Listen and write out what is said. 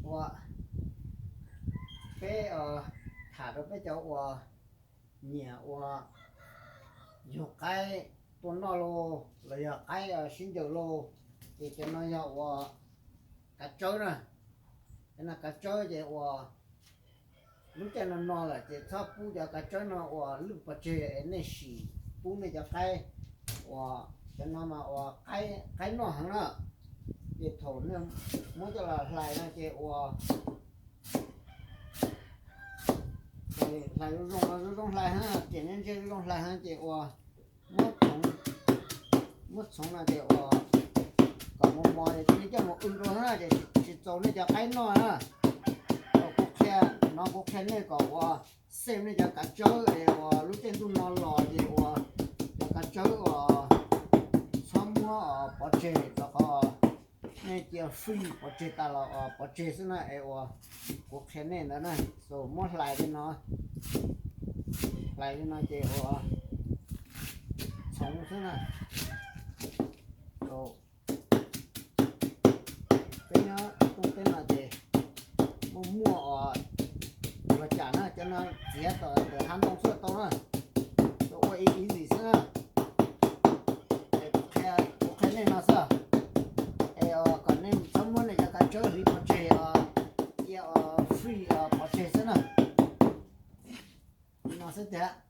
Ua, peb tham rau peb cov uas nyiam ua yug qaib tuaj noj los, los yog qaib sib ncaws los, ces cov no yog ua kav tsawb na. Cov no kav tsawb ces ua lub caij no no lawm ces txhob pub cov kav tsawb no ua lwj pov tseg es nej sim pub nej cov qaib uas cov no mas ua qaib noj heev na. Ces thaum nej muab coj los hlais no ces ua hlais zoo zoo, zoo zoo hlais heev, ces nej ntsia zoo zoo hlais heev ces ua muab txhoov, muab txhoov no ces ua kom mos mos ces nej coj mus w rau na ces tsis txaus nej cov qaib noj na. Kuv qhia, no kuv qhia nej kom ua xej nej cov kav tsawb es ua lub caij ntuj no los ces ua cov kav tsawb ua txhob muab pov tseg rau qhov nej cia free pov tseg tas los pov tseg xwb na es ua kuv qhia nej ntawd na. So muab hlais li no, hlais li no ces ua txhoov xwb na. Peb nyob Tooj Teb no ces muaj muaj ua cas na, cov no txiav tawm ntawm hav ntoo xwb tau na. Ua easy xwb na. Kuv qhia nej no xwb es kom nej txhob muab nej cov kav tsawb hliv pov tseg, cia free pov tseg xwb na. Li no xwb tiag.